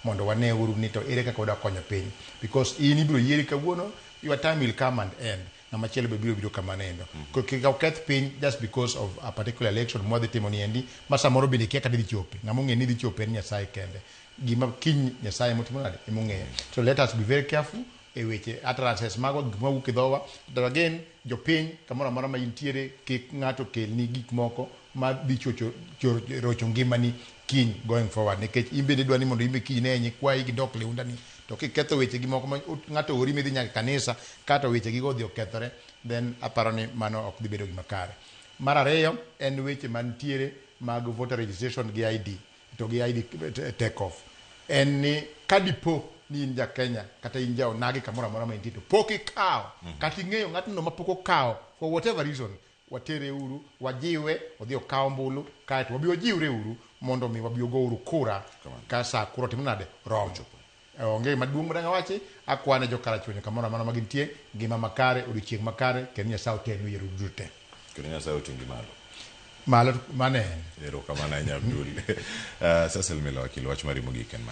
Mondo wane uru ni to ere kaka wadwa konyo piny. Because in ibiro yieri kawuono, your time will come and end. Ng'ama chielo be biro biro kamano endo. Koro kik oketh piny just because of a particular election mwadhi timo ni endi, ma samoro bende ikia kata idhi chope. Ng'ama ong'eyo ni idhi chope en Nyasaye kende. Gima kiny Nyasaye emotimo nade? Emong'eyo. So let us be very careful e weche utterances magwa, gik mawuok e dhowa. But again, jopiny kamoro amora ma intiere, kik ng'ato kelni gik moko ma dhi chocho, rocho ngimani kiny going forward. Nikech in bende idwa ni mondo in be kiny ne nyikwayi gidok liundani. To kiketho weche gi moko ma ng'ato ori midhi nyaka kanisa, kato weche gigo odhi okethore, then aparo ni mano ok dhi bedo gima kare. Mar ariyo en weche mantiere mag voter registration gi ID to gi ID take off. En ni kadipo ni in ja Kenya kata in ja onagi kamoro amora ma intie to pok ikawo kata ing'eyo ng'atno ma pok okawo for whatever reason, watere uru, wajiwe odhi okaw ombulu, kaeto wabi wajiwre uru mondo mi wabi wago uru kura ka saa kura otimo nade romo. Onge maduong' madang' awachi, akwane jo Karachuonyo kamoro amora ma gintie, ngima makare, odiochieng' makare, kendo Nyasaye otelnu yiero duto te. Kendo Nyasaye otingi malo. Malo mano en. Erokamano ahinya Abdul. Cecil Mila Wakil, wach mari mogik en mane?